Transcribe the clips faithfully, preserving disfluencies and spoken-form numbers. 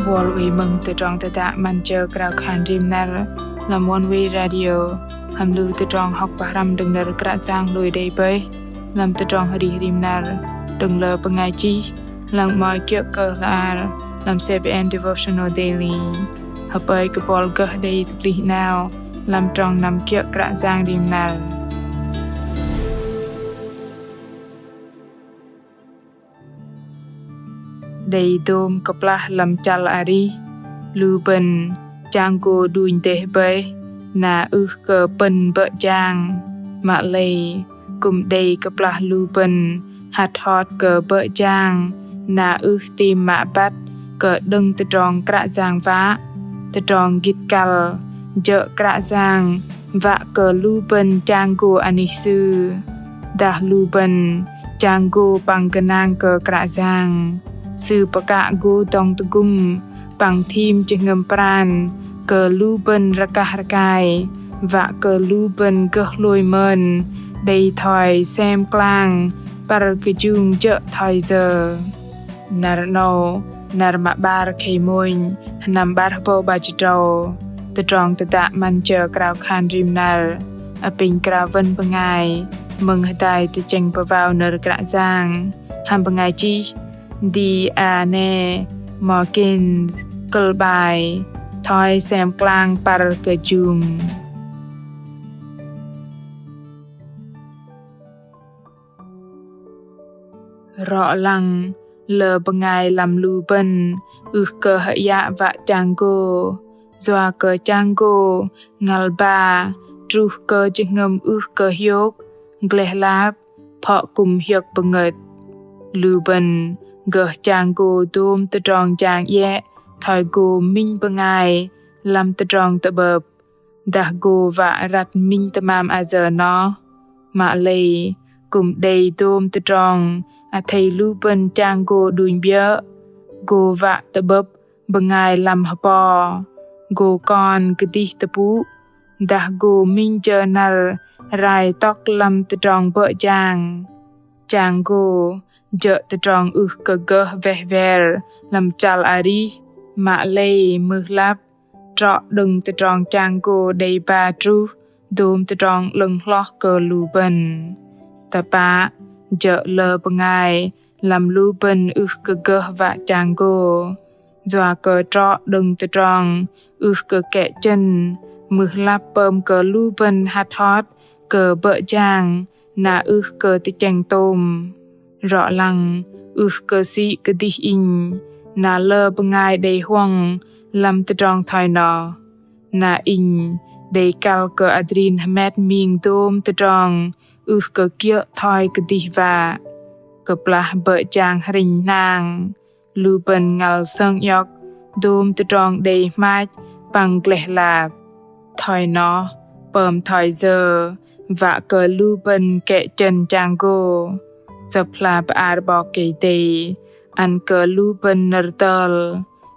Bol wei mơ̆ng tơdrong tơdă 'măn jơ krao khan rim năr lăm One Way Radio, hăm lu tơdrong hŏk pơhrăm đơ̆ng nơ̆r Kră Yang lui đei bơih lăm tơdrong arih rim năr đơ̆ng lơ bơngai chih, lăng 'mơ̆i kiơ̆ kơ hla ar lăm CBN Devotional Daily. Hơpơi kơ bol gơh đei tơplih 'nao lăm trong năm kiơ̆ Kră Yang rim năr. Đei dôm kơplah lăm chăl arih, lu bơ̆n chang gô đunh dêh bơih, na ưh kơ pơ̆n bơ̆ jang. Mă lei, kư̆m đei kơplah lu bơ̆n hăt hot kơ bơ̆ jang, na ưh tim mă băt kơ đơ̆ng tơdrong Kră Yang wă, tơdrong gĭt kăl jơ̆ Kră Yang wă kơ lu bơ̆n chang gô anih Sư. Dah lu bơ̆n chang gô păng gơnang kơ Kră Yang, Sư pơkă gô dŏng tơgŭm păng thim jơhngơ̆m pran kơ lu bơ̆n rơkah rơkai, wă kơ lu bơ̆n gơh hlôi mơn đei thoi sem klang păr kơjung jơ̆ thoi yơ. Năr 'nâu, năr mă 'bar khei mônh, sơnăm 'bar hơbâu 'bar jĭt tơdrâu. Tơdrong tơdă 'măn jơ krao khan rim năr apinh krao wơ̆n bơngai mơ̆ng hơdai tơchĕng pơwao nơ̆r Kră Yang, hăm bơngai chih Diane Morkins, kơ̆l 'bai Thoi sem klang păr kơjung. Rŏ lăng lơ bơngai lăm lu bơ̆n ưh kơ hơyă wă chang gô, yua kơ chang gô ngăl ba truh kơ jơhngơ̆m ưh kơ hiôk, gleh lap, phŏ kư̆m hiơ̆k pơngơ̆t. Lu bơ̆n gơh chang gô dôm tơdrong jang iĕ thoi gô minh bơngai lăm tơdrong tơ'bơ̆p. Dah gô wă răt minh tơmam ayơ noh. Mă lei, kư̆m đei dôm tơdrong athei lu bơ̆n chang gô đunh 'biơ̆. Gô wă tơ'bơ̆p bơngai lăm hơpo, gô kon kơdih tơpŭ, dah gô minh jơ năr rai tŏk lăm tơdrong bơ̆ jang. Chang gô jơ̆ tơdrong ưh kơ gơh weh wer lăm chăl arih, mă lei mưh lăp trŏ đơ̆ng tơdrong chang gô đei ba truh dôm tơdrong 'lơ̆ng hloh kơ lu bơ̆n. Tơpă, jơ̆ lơ bơngai lăm lu bơ̆n ưh kơ gơh wă chang gô, yua kơ trŏ đơ̆ng tơdrong ưh kơ kĕ chơ̆n, mưh lăp pơm kơ lu bơ̆n hăt hot kơ bơ̆ jang, na ưh kơ tơchĕng tôm. Rŏ lăng ưh kơ sĭ kơdih inh, na lơ bơngai đei huŏng lăm tơdrong thoi noh. Na inh đei kăl kơ adrin hơmet ming dôm tơdrong ưh kơ kiơ̆ thoi kơdih wă. Kơplah bơ̆ jang hrĕnh hnang, lu bơ̆n ngăl sơng iŏk dôm tơdrong đei hmach păng gleh lap. Thoi noh pơm thoi yơ wă kơ lu bơ̆n kĕ chơ̆n chang gô? Sơ̆p hla bơar 'Bok Kei-Dei ăn kơ lu bơ̆n nơ̆r tơl,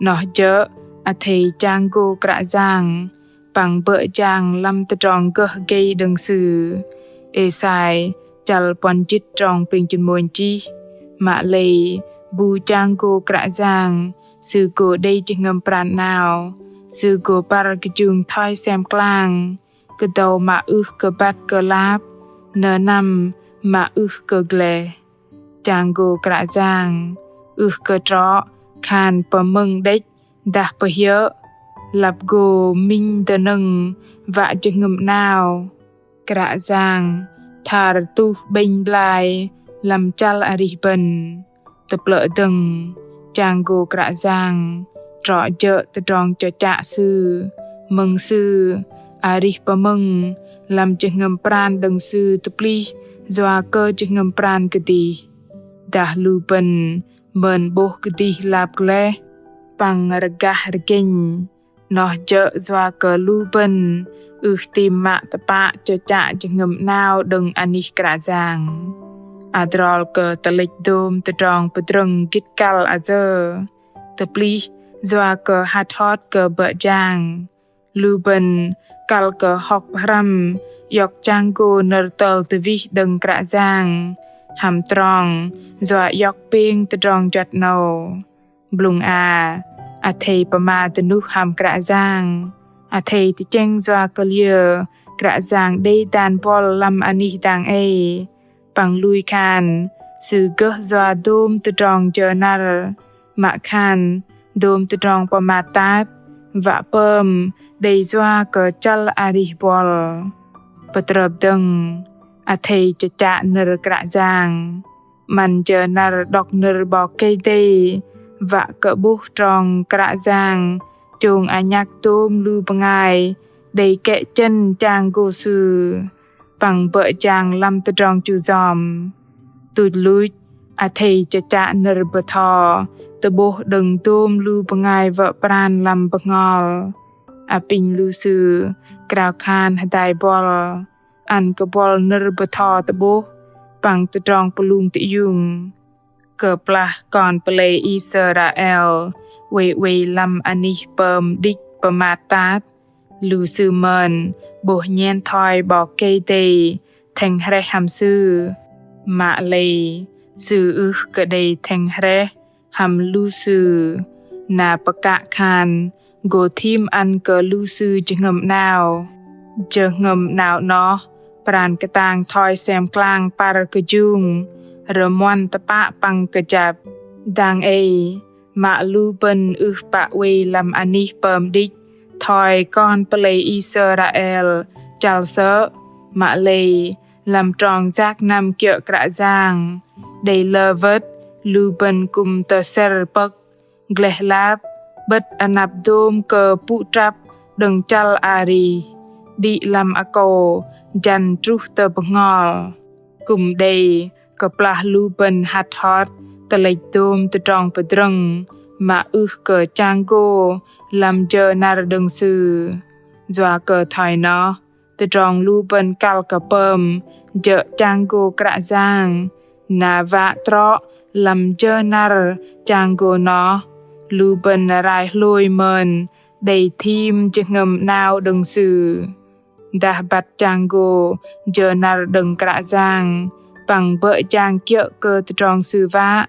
noh jơ̆ athei chang gô Kră Yang păng bơ̆ jang lăm tơdrong gơh gei đơ̆ng Sư. Êsai chăl puăn jĭt trong pêng jĭt mônh chih: Mă lei, bu chang gô Kră Yang, Sư gô đei jơhngơ̆m pran 'nao, Sư gô păr kơjung thoi sem klang, kơdâu mă ưh kơ băt kơ lap, nơnăm mă ưh kơ gleh. Chang gô Kră Yang ưh kơ trŏ khan pơmơ̆ng đĕch dah pơhiơ̆, lăp gô minh dơnơ̆ng wă jơhngơ̆m 'nao. Kră Yang thar tuh 'bĕnh blai lăm chăl arih bơ̆n. Tơplơ̆ dơ̆ng, chang gô Kră Yang trŏ jơ̆ tơdrong chơchă Sư, mơ̆ng Sư arih pơmơ̆ng lăm jơhngơ̆m pran đơ̆ng Sư tơplih yua kơ jơhngơ̆m pran kơdih. Dah lu bơ̆n mơn 'bôh kơdih lap gleh păng rơgah rơgĕnh, noh jơ̆ yua kơ lu bơ̆n ưh tim mă tơpă chơchă jơhngơ̆m 'nao đơ̆ng anih Kră Yang. Adrol kơ tơlĕch dôm tơdrong pơdrơ̆ng gĭt kăl ayơ, tơplih yua kơ hăt hot kơ bơ̆ jang, lu bơ̆n kăl kơ hŏk pơhrăm iŏk chang gô nơ̆r tơl tơwih đơ̆ng Kră Yang hăm trong yua iŏk pêng tơdrong juăt 'nâu. Blŭng a, Athei pơma dơnuh hăm Kră Yang. Athei tơchĕng yua kơ liơ Kră Yang đei dan buăl lăm anih dang ei. Păng lui khan Sư gơh yua dôm tơdrong jơ năr, mă khan dôm tơdrong pơmat tat, wă pơm đei yua kơ chăl arih buăl. Pơtrơp dơ̆ng, athei chơchă nơ̆r Kră Yang. 'Măn jơ năr đŏk nơ̆r 'Bok Kei-Dei, wă kơ 'bôh trong Kră Yang chông anhăk dôm lu bơngai đei kĕ chĕn chang gô Sư, păng bơ̆ jang lăm tơdrong chu yom. Tuch luch, athei chơchă nơ̆r bơtho tơ'bôh đơ̆ng dôm lu bơngai wă pran lăm bơhngol. Apinh lu sư krao khan hơdai buăl, ăn kơ buăl nơ̆r bơtho tơ'bôh păng tơdrong pơlung tơiung. Kơplah kon pơlei Israel oei oei lăm anih pơm đĭch pơmat tat, lu sư mơn 'bôh nhen thoi 'Bok Kei-Dei thĕng hrĕh hăm sư. Mă lei sư ưh kơ đei thĕng hrĕh hăm lu sư, na pơkă khan gô thim ăn kơ lu sư jơhngơ̆m 'nao. Jơhngơ̆m 'nao 'noh pran kơtang thoi sem klang păr kơjung, rơmuăn tơpă păng kơjăp. Dang ei, mă lu bơ̆n ưh pă oei lăm anih pơm đĭch thoi kon pơlei Israel chăl sơ̆, mă lei lăm trong yak năm kiơ̆ Kră Yang, đei lơ wơ̆t lu bơ̆n kư̆m tơsĕr pơ̆k gleh lap, 'bơ̆t anăp dôm kơ pŭ trăp đơ̆ng chăl arih, đĭ lăm akâu jăn truh tơ bơhngol. Kư̆m đei kơplah lu bơ̆n hăt hot tơlĕch dôm tơdrong pơdrơ̆ng mă ưh kơ chang gô lăm jơ năr đơ̆ng Sư. Yua kơ thoi noh, tơdrong lu bơ̆n kăl kơ pơm jơ̆ chang gô Kră Yang, na wă trŏ lăm jơ năr chang gô noh, lu bơ̆n rai hlôi mơn đei thim jơhngơ̆m 'nao đơ̆ng Sư. Dah băt chang gô jơ năr đơ̆ng Kră Yang păng bơ̆ jang kiơ̆ kơ tơdrong Sư wă,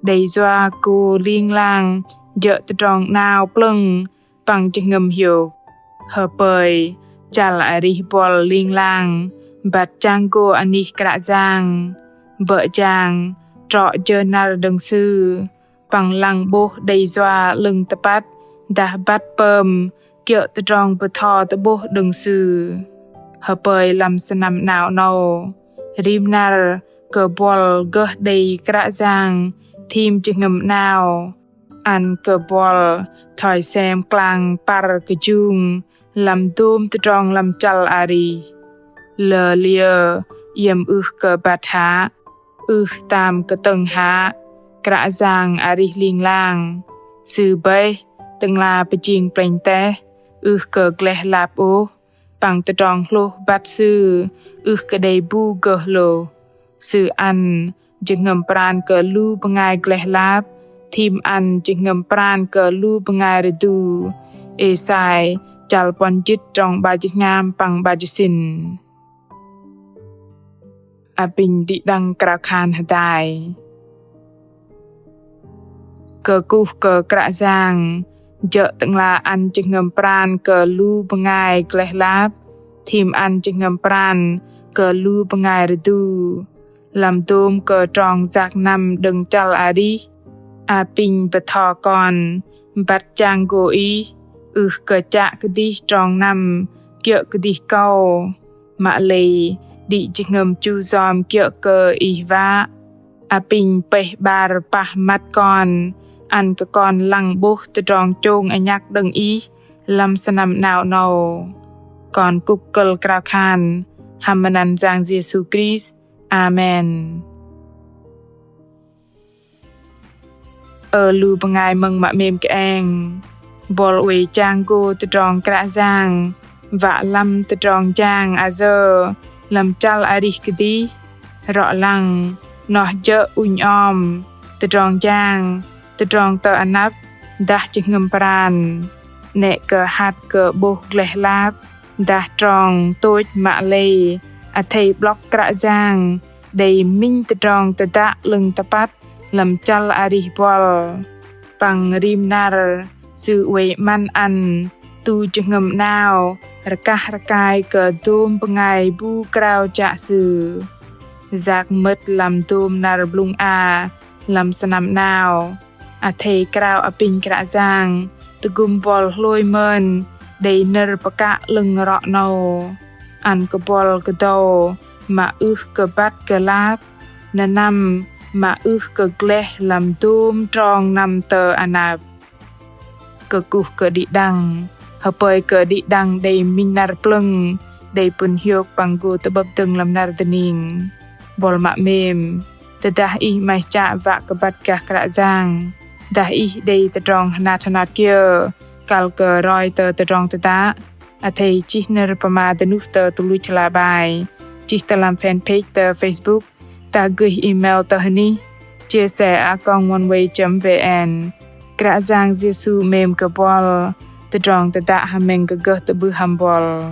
đei yua gô ling lang jơ̆ tơdrong 'nao plơ̆ng păng jơhngơ̆m hiôk. Hơpơi chăl arih buăl ling lang băt chang gô anih Kră Yang, bơ̆ jang trŏ jơ năr đơ̆ng Sư, păng lăng 'bôh đei yua 'lơ̆ng tơpăt dah băt pơm kiơ̆ tơdrong bơtho tơ'bôh đơ̆ng Sư. Hơpơi lăm sơnăm 'nao 'nâu, rim năr kơ buăl gơh đei Kră Yang thim jơhngơ̆m 'nao, ăn kơ buăl thoi sem klang păr kơjung lăm dôm tơdrong lăm chăl arih. Lơ liơ iĕm ưh kơ băt hă, ưh tam kơtơ̆ng hă, Kră Yang arih ling lang, Sư bơih Tơ'ngla pơjing plĕnh teh, ưh kơ gleh lap ôh, păng tơdrong hlôh băt Sư ưh kơ đei bu gơh hlôh. Sư ăn jơhngơ̆m pran kơ lu bơngai gleh lap, thim ăn jơhngơ̆m pran kơ lu bơngai rơdu. Êsai chăl puăn jĭt trong 'bar jĭt tơhngam păng 'bar jĭt tơsĭn. Apinh đĭ đăng krao khan hơdai. Kơkuh kơ Kră Yang, jơ̆ Tơ'ngla ăn jơhngơ̆m pran kơ lu bơngai gleh lap, thim ăn jơhngơ̆m pran kơ lu bơngai rơdu. Lăm dôm kơ trong yak năm đơ̆ng chăl arih, apinh bơtho kon băt chang gô Ih, ưh kơ chă kơdih trong năm kiơ̆ kơdih kâu. Mă lei đĭ jơhngơ̆m chu yom kiơ̆ kơ Ih wă. Apinh pơih 'bar pah măt kon, ăn kơ kon lăng 'bôh tơdrong chông anhăk đơ̆ng Ih lăm sơnăm 'nao 'nâu. Kon kŭk kơ̆l krao khan hăm măt anăn Yang Yêsu Krist. Amen. Ơ lu bơngai mơ̆ng mă 'mêm kơeng, buăl oei chang gô tơdrong Kră Yang, wă lăm tơdrong jang ayơ lăm chăl arih kơdih, rŏ lăng noh jơ̆ ŭnh om, tơdrong jang, tơdrong tơ anăp, dah jơhngơ̆m pran. 'Nĕ kơ hăt kơ 'bôh gleh lap, dah trong tôch mă lei athei 'blŏk Kră Yang đei minh tơdrong tơdă 'lơ̆ng tơpăt lăm chăl arih buăl. Păng rim năr Sư oei 'măn ăn tu jơhngơ̆m 'nao rơkah rơkai kơ dôm bơngai bu krao chă Sư. Yak mơ̆t lăm dôm năr blŭng a lăm sơnăm 'nao, athei krao apinh Kră Yang tơgŭm buăl hlôi mơn đei nơ̆r pơkă 'lơ̆ng rŏ 'nâu, ăn kơ buăl kơdâu mă ưh kơ băt kơ lap, nơnăm mă ưh kơ gleh lăm dôm trong năm tơ anăp. Kơkuh kơ đĭ đăng, hơpơi kơ đĭ đăng đei minh năr plơ̆ng, đei pŭn hiôk păng gô tơ'bơ̆p dơ̆ng lăm năr dơning. Buăl mă 'mêm, tơdah ih 'maih chă wă kơ băt gah Kră Yang, dah ih đei tơdrong hơnat hơnat kiơ kăl kơ roi tơ tơdrong tơdă, athei chih nơ̆r pơma dơnuh tơ tơluch hla bơar, chih tơ lăm fanpage tơ Facebook, dah gơih email tơ hơnih chia sẻ a còng oneway chấm vn. Kră Yang Yêsu 'mêm kơ buăl. Tơdrong tơdă hơmĕng kơ gơh tơ'bưh hăm buăl.